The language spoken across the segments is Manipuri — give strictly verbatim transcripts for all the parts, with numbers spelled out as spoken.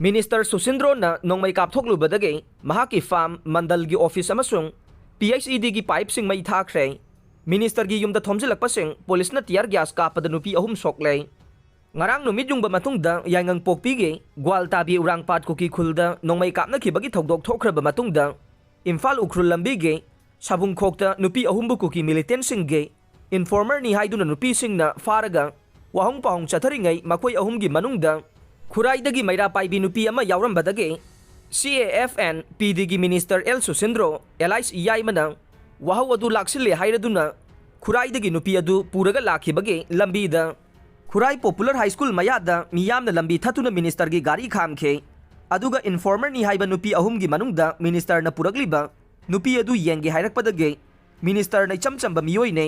ꯃꯤꯅꯤꯁꯇꯔ ꯁꯨꯁꯤꯟꯗ꯭ꯔꯣꯅ ꯅꯣꯡꯃꯩ ꯀꯥꯞꯊꯣꯛꯂꯨꯕꯗꯒꯤ ꯃꯍꯥꯛꯀꯤ ꯐꯥꯔꯝ, ꯃꯟꯗꯜꯒꯤ ꯑꯣꯐꯤꯁ ꯑꯃꯁꯨꯡ ꯄꯤ ꯑꯩꯆ ꯏ ꯗꯤꯒꯤ ꯄꯥꯏꯞꯁꯤꯡ ꯃꯩ ꯊꯥꯈ꯭ꯔꯦ꯫ ꯃꯤꯅꯤꯁꯇꯔꯒꯤ ꯌꯨꯝꯗ ꯊꯣꯝꯖꯤꯜꯂꯛꯄꯁꯤꯡ ꯄꯨꯂꯤꯁꯅ ꯇꯤꯌꯔ ꯒ꯭ꯌꯥꯁ ꯀꯥꯞꯄꯗ ꯅꯨꯄꯤ ꯑꯍꯨꯝ ꯁꯣꯛꯂꯦ꯫ ꯉꯔꯥꯡ ꯅꯨꯃꯤꯠ ꯌꯨꯡꯕ ꯃꯇꯨꯡꯗ ꯌꯥꯏꯉꯪꯄꯣꯛꯄꯤꯒꯤ ꯒ꯭ꯋꯥꯜꯇꯥꯕꯤ ꯎꯔꯥꯡꯄꯥꯠ ꯀꯨꯀꯤ ꯈꯨꯜꯗ ꯅꯣꯡꯃꯩ ꯀꯥꯞꯅꯈꯤꯕꯒꯤ ꯊꯧꯗꯣꯛ ꯊꯣꯛꯈ꯭ꯔꯕ ꯃꯇꯨꯡꯗ ꯏꯝꯐꯥꯜ ꯎꯈ꯭ꯔꯨꯜ ꯂꯝꯕꯤꯒꯤ ꯁꯥꯕꯨꯡꯈꯣꯛꯇ ꯅꯨꯄꯤ ꯑꯍꯨꯝꯕꯨ ꯀꯨꯀꯤ ꯃꯤꯂꯤꯇꯦꯟꯁꯤꯡꯒꯤ ꯏꯟꯐꯣꯔꯃꯔꯅꯤ ꯍꯥꯏꯗꯨꯅ ꯅꯨꯄꯤꯁꯤꯡꯅ ꯐꯥꯔꯒ ꯋꯥꯍꯪ ꯄꯥꯎꯍꯪ ꯆꯠꯊꯔꯤꯉꯩ ꯃꯈꯣꯏ ꯑꯍꯨꯝꯒꯤ ꯃꯅꯨꯡꯗ ꯈꯨꯔꯥꯏꯗꯒꯤ ꯃꯩꯔꯥ ꯄꯥꯏꯕꯤ ꯅꯨꯄꯤ ꯑꯃ ꯌꯥꯎꯔꯝꯕꯗꯒꯤ ꯁꯤ ꯑꯦ ꯑꯦꯐ ꯑꯦꯟ ꯄꯤ ꯗꯤꯒꯤ ꯃꯤꯅꯤꯁꯇꯔ ꯑꯦꯜ ꯁꯨꯁꯤꯟꯗ꯭ꯔꯣ ꯑꯦꯂꯥꯏꯁ ꯏꯌꯥꯏꯃꯅ ꯋꯥꯍꯧ ꯑꯗꯨ ꯂꯥꯛꯁꯤꯜꯂꯦ ꯍꯥꯏꯔꯗꯨꯅ ꯈꯨꯔꯥꯏꯗꯒꯤ ꯅꯨꯄꯤ ꯑꯗꯨ ꯄꯨꯔꯒ ꯂꯥꯛꯈꯤꯕꯒꯤ ꯂꯝꯕꯤꯗ ꯈꯨꯔꯥꯏ ꯄꯣꯄꯨꯂꯔ ꯍꯥꯏ ꯁ꯭ꯀꯨꯜ ꯃꯌꯥꯗ ꯃꯤꯌꯥꯝꯅ ꯂꯝꯕꯤ ꯊꯠꯇꯨꯅ ꯃꯤꯅꯤꯁꯇꯔꯒꯤ ꯒꯥꯔꯤ ꯈꯥꯝꯈꯤ꯫ ꯑꯗꯨꯒ ꯏꯟꯐꯣꯔꯃꯔꯅꯤ ꯍꯥꯏꯕ ꯅꯨꯄꯤ ꯑꯍꯨꯝꯒꯤ ꯃꯅꯨꯡꯗ ꯃꯤꯅꯤꯁꯇꯔꯅ ꯄꯨꯔꯛꯂꯤꯕ ꯅꯨꯄꯤ ꯑꯗꯨ ꯌꯦꯡꯒꯦ ꯍꯥꯏꯔꯛꯄꯗꯒꯤ ꯃꯤꯅꯤꯁꯇꯔꯅ ꯏꯆꯝ ꯆꯝꯕ ꯃꯤꯑꯣꯏꯅꯦ,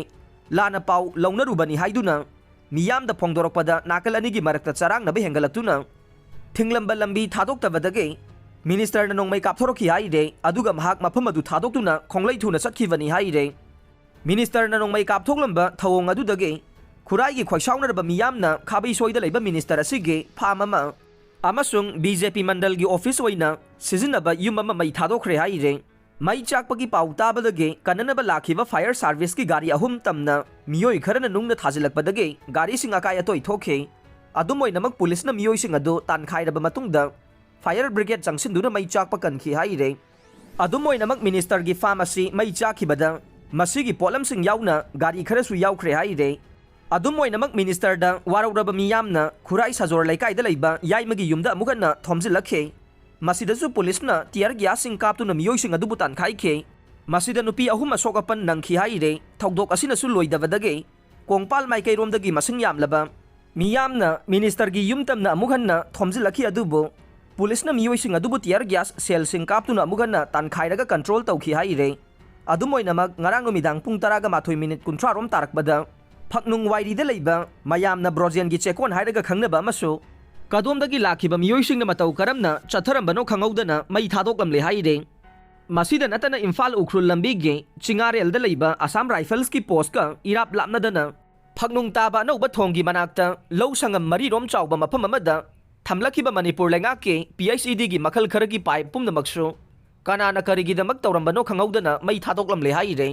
ꯂꯥꯟꯅ ꯄꯥꯎ ꯂꯧꯅꯔꯨꯕꯅꯤ ꯍꯥꯏꯗꯨꯅ ꯃꯤꯌꯥꯝꯗ ꯐꯣꯡꯗꯣꯔꯛꯄꯗ ꯅꯥꯀꯜ ꯑꯅꯤꯒꯤ ꯃꯔꯛꯇ ꯆꯔꯥꯡꯅꯕ ꯍꯦꯟꯒꯠꯂꯛꯇꯨꯅ ꯊꯤꯡꯂꯝꯕ ꯂꯝꯕꯤ ꯊꯥꯗꯣꯛꯇꯕꯗꯒꯤ ꯃꯤꯅꯤꯁꯇꯔꯅ ꯅꯣꯡꯃꯩ ꯀꯥꯞꯊꯣꯔꯛꯈꯤ ꯍꯥꯏꯔꯦ꯫ ꯑꯗꯨꯒ ꯃꯍꯥꯛ ꯃꯐꯝ ꯑꯗꯨ ꯊꯥꯗꯣꯛꯇꯨꯅ ꯈꯣꯡꯂꯩ ꯊꯨꯅ ꯆꯠꯈꯤꯕꯅꯤ ꯍꯥꯏꯔꯦ꯫ ꯃꯤꯅꯤꯁꯇꯔꯅ ꯅꯣꯡꯃꯩ ꯀꯥꯞꯊꯣꯛꯂꯝꯕ ꯊꯧꯑꯣꯡ ꯑꯗꯨꯗꯒꯤ ꯈꯨꯔꯥꯏꯒꯤ ꯈꯣꯏꯁꯥꯎꯅꯔꯕ ꯃꯤꯌꯥꯝꯅ ꯈꯥꯕꯩꯁꯣꯏꯗ ꯂꯩꯕ ꯃꯤꯅꯤꯁꯇꯔ ꯑꯁꯤꯒꯤ ꯐꯥꯝ ꯑꯃ ꯑꯃꯁꯨꯡ ꯕꯤ ꯖꯦ ꯄꯤ ꯃꯟꯗꯜꯒꯤ ꯑꯣꯐꯤꯁ ꯑꯣꯏꯅ ꯁꯤꯖꯤꯟꯅꯕ ꯌꯨꯝ ꯑꯃ ꯃꯩ ꯊꯥꯗꯣꯛꯈ꯭ꯔꯦ ꯍꯥꯏꯔꯦ꯫ ꯃꯩ ꯆꯥꯛꯄꯒꯤ ꯄꯥꯎ ꯇꯥꯕꯗꯒꯤ ꯀꯟꯅꯅꯕ ꯂꯥꯛꯈꯤꯕ ꯐꯥꯌꯔ ꯁꯥꯔꯚꯤꯁꯀꯤ ꯒꯥꯔꯤ ꯑꯍꯨꯝ ꯇꯝꯅ ꯃꯤꯑꯣꯏ ꯈꯔꯅ ꯅꯨꯡꯅ ꯊꯥꯖꯤꯜꯂꯛꯄꯗꯒꯤ ꯒꯥꯔꯤꯁꯤꯡ ꯑꯀꯥꯏ ꯑꯇꯣꯏ ꯊꯣꯛꯈꯤ꯫ ꯑꯗꯨꯝ ꯑꯣꯏꯅꯃꯛ ꯄꯨꯂꯤꯁꯅ ꯃꯤꯑꯣꯏꯁꯤꯡ ꯑꯗꯨ ꯇꯥꯟꯈꯥꯏꯔꯕ ꯃꯇꯨꯡꯗ ꯐꯥꯌꯔ ꯕ꯭ꯔꯤꯒꯦꯗ ꯆꯪꯁꯤꯟꯗꯨꯅ ꯃꯩ ꯆꯥꯛꯄ ꯀꯟꯈꯤ ꯍꯥꯏꯔꯦ꯫ ꯑꯗꯨꯝ ꯑꯣꯏꯅꯃꯛ ꯃꯤꯅꯤꯁꯇꯔꯒꯤ ꯐꯥꯝ ꯑꯁꯤ ꯃꯩ ꯆꯥꯛꯈꯤꯕꯗ ꯃꯁꯤꯒꯤ ꯄꯣꯠꯂꯝꯁꯤꯡ ꯌꯥꯎꯅ ꯒꯥꯔꯤ ꯈꯔꯁꯨ ꯌꯥꯎꯈ꯭ꯔꯦ ꯍꯥꯏꯔꯦ꯫ ꯑꯗꯨꯝ ꯑꯣꯏꯅꯃꯛ ꯃꯤꯅꯤꯁꯇꯔꯗ ꯋꯥꯔꯧꯔꯕ ꯃꯤꯌꯥꯝꯅ ꯈꯨꯔꯥꯏ ꯁꯥꯖꯣꯔ ꯂꯩꯀꯥꯏꯗ ꯂꯩꯕ ꯌꯥꯏꯃꯒꯤ ꯌꯨꯝꯗ ꯑꯃꯨꯛ ꯍꯟꯅ ꯊꯣꯝꯖꯤꯜꯂꯛꯈꯤ꯫ ꯃꯁꯤꯗꯁꯨ ꯄꯨꯂꯤꯁꯅ ꯇꯤꯌꯔ ꯒ꯭ꯌꯥꯁꯁꯤꯡ ꯀꯥꯞꯇꯨꯅ ꯃꯤꯑꯣꯏꯁꯤꯡ ꯑꯗꯨꯕꯨ ꯇꯥꯟꯈꯥꯏꯈꯤ꯫ ꯃꯁꯤꯗ ꯅꯨꯄꯤ ꯑꯍꯨꯝ ꯑꯁꯣꯛ ꯑꯄꯟ ꯅꯪꯈꯤ ꯍꯥꯏꯔꯦ꯫ ꯊꯧꯗꯣꯛ ꯑꯁꯤꯅꯁꯨ ꯂꯣꯏꯗꯕꯗꯒꯤ ꯀꯣꯡꯄꯥꯜ ꯃꯥꯏꯀꯩꯔꯣꯝꯗꯒꯤ ꯃꯁꯤꯡ ꯌꯥꯝꯂꯕ ꯃꯤꯌꯥꯝꯅ ꯃꯤꯅꯤꯁꯇꯔꯒꯤ ꯌꯨꯝ ꯇꯝꯅ ꯑꯃꯨꯛ ꯍꯟꯅ ꯊꯣꯝꯖꯤꯜꯂꯛꯈꯤ꯫ ꯑꯗꯨꯕꯨ ꯄꯨꯂꯤꯁꯅ ꯃꯤꯑꯣꯏꯁꯤꯡ ꯑꯗꯨꯕꯨ ꯇꯤꯌꯔ ꯒ꯭ꯌꯥꯁ ꯁꯦꯜꯁꯤꯡ ꯀꯥꯞꯇꯨꯅ ꯑꯃꯨꯛ ꯍꯟꯅ ꯇꯥꯟꯈꯥꯏꯔꯒ ꯀꯟꯇ꯭ꯔꯣꯜ ꯇꯧꯈꯤ ꯍꯥꯏꯔꯦ꯫ ꯑꯗꯨꯝ ꯑꯣꯏꯅꯃꯛ ꯉꯔꯥꯡ ꯅꯨꯃꯤꯗꯥꯡ ꯄꯨꯡ ꯇꯔꯥꯒ ꯃꯥꯊꯣꯏ ꯃꯤꯅꯤꯠ ꯀꯨꯟꯊ꯭ꯔꯥ ꯔꯣꯝ ꯇꯥꯔꯛꯄꯗ ꯐꯛꯅꯨꯡ ꯋꯥꯏꯔꯤꯗ ꯂꯩꯕ ꯃꯌꯥꯝꯅ ꯕ꯭ꯔꯣꯖꯦꯟꯒꯤ ꯆꯦꯛꯀꯣꯟ ꯍꯥꯏꯔꯒ ꯈꯪꯅꯕ ꯑꯃꯁꯨ ꯀꯗꯣꯝꯗꯒꯤ ꯂꯥꯛꯈꯤꯕ ꯃꯤꯑꯣꯏꯁꯤꯡꯅ ꯃꯇꯧ ꯀꯔꯝꯅ ꯆꯠꯊꯔꯝꯕꯅꯣ ꯈꯪꯍꯧꯗꯅ ꯃꯩ ꯊꯥꯗꯣꯛꯂꯝꯂꯦ ꯍꯥꯏꯔꯦ꯫ ꯃꯁꯤꯗ ꯅꯠꯇꯅ ꯏꯝꯐꯥꯜ ꯎꯈ꯭ꯔꯨꯜ ꯂꯝꯕꯤꯒꯤ ꯆꯤꯉꯥꯔꯦꯜꯗ ꯂꯩꯕ ꯑꯁꯥꯝ ꯔꯥꯏꯐꯜꯁꯀꯤ ꯄꯣꯁꯀ ꯏꯔꯥꯞ ꯂꯥꯞꯅꯗꯅ ꯐꯛꯅꯨꯡ ꯇꯥꯕ ꯑꯅꯧꯕ ꯊꯣꯡꯒꯤ ꯃꯅꯥꯛꯇ ꯂꯧ ꯁꯪꯉꯝ ꯃꯔꯤꯔꯣꯝ ꯆꯥꯎꯕ ꯃꯐꯝ ꯑꯃꯗ ꯊꯝꯂꯛꯈꯤꯕ ꯃꯅꯤꯄꯨꯔ ꯂꯩꯉꯥꯛꯀꯤ ꯄꯤ ꯑꯩꯆ ꯏ ꯗꯤꯒꯤ ꯃꯈꯜ ꯈꯔꯒꯤ ꯄꯥꯏꯞ ꯄꯨꯝꯅꯃꯛꯁꯨ ꯀꯅꯥꯅ ꯀꯔꯤꯒꯤꯗꯃꯛ ꯇꯧꯔꯝꯕꯅꯣ ꯈꯪꯍꯧꯗꯅ ꯃꯩ ꯊꯥꯗꯣꯛꯂꯝꯂꯦ ꯍꯥꯏꯔꯤ꯫